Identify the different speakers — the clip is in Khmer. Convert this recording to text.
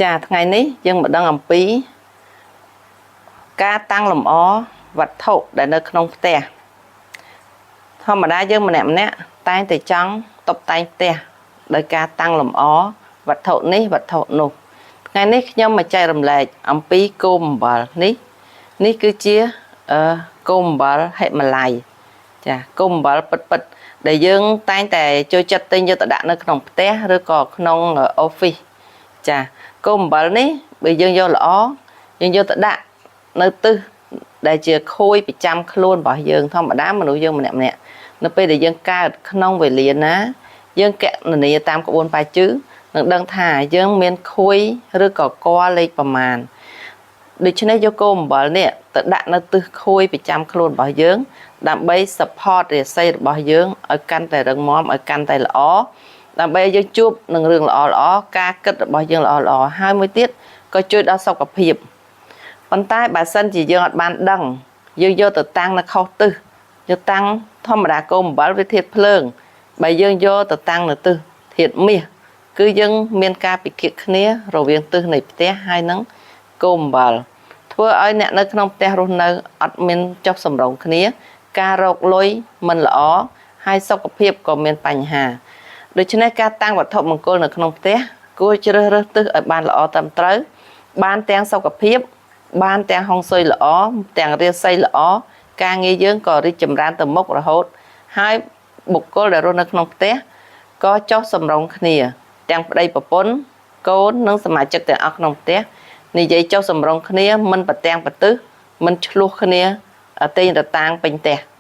Speaker 1: ចាថ្ងៃនេះយើងមកដឹងអំពី ការតាំងលម្អវត្ថុដែលនៅក្នុងផ្ទះធម្មតាយើងម្នាក់ម្នាក់តែងតែចង់តុបតែងផ្ទះដោយការតាំងលម្អវត្ថុនេះវត្ថុនោះថ្ងៃនេះខ្ញុំមកចែករំលែកអំពីគោមអំបិលនេះនេះគឺជាអឺគោមអំបិលហិមាល័យចាគោមអំបិលពិតពិតៗដែលយើងតែងតែចូលចិត្តទិញយកទៅដាក់នៅក្នុងផ្ទះឬក៏ក្នុង office ចាគោមអំបិលនេះបើយើងយកល្អយើងយកទៅដាក់នៅទិសដែលជាខួយប្រចាំខ្លួនរបស់យើងធម្មតាមនុស្សយើងម្នាក់ម្នាក់នៅពេលដែលយើងកើតក្នុងវេលាណា យើងកណនាតាមក្បួនប៉ាជឺនឹងដឹងថាយើងមានខួយឬក៏កលេខប្រមាណដូច្នេះយកគោអំបិលនេះទៅដាក់នៅទិសខួយប្រចាំខ្លួនរបស់យើង ដើម្បី support រាសីរបស់យើងឲ្យកាន់តែរឹងមាំឲ្យកាន់តែល្អដើម្បីឲ្យយើងជួបនឹងរឿងល្អល្អការគិតរបស់យើងល្អល្អហើយមួយទៀតក៏ជួយដល់សុខភាពប៉ុន្តែបើសិនជាយើងអត់បានដឹងយើងយកទៅតាំងនៅខុសទិសយកតាំងធម្មតាគោអំបិលវាធាតុភ្លើងបើយើងយកទៅតាំងនៅទិសធាតុមាសគឺយើងមានការពិឃាតគ្នារវាងទិសនៃផ្ទះហើយនឹងគោអំបិលធ្វើឲ្យអ្នកនៅក្នុងផ្ទះរស់នៅអត់មានចុះសម្រុងគ្នា ការរកលុយមិនល្អហើយសុខភាពក៏មានបញ្ហាដូច្នេះការតាំងវត្ថុមង្គលនៅក្នុងផ្ទះគួរជ្រើសរើសទិសឲ្យបានល្អត្រឹមត្រូវបានទាំងសុខភាព បានទាំងហុងស៊ុយល្អទាំងរាសីល្អការងារយើងក៏រីកចម្រើនទៅមុខរហូត ហើយបុគ្គលដែលរស់នៅក្នុងផ្ទះក៏ចុះសម្រុងគ្នា ទាំងប្តីប្រពន្ធកូននិងសមាជិកទាំងអស់ក្នុងផ្ទះនិយាយចុះសម្រុងគ្នាមិនប្រទាំងប្រទឹះមិនឆ្លោះគ្នាទេងរតាងពេញផ្ទះ។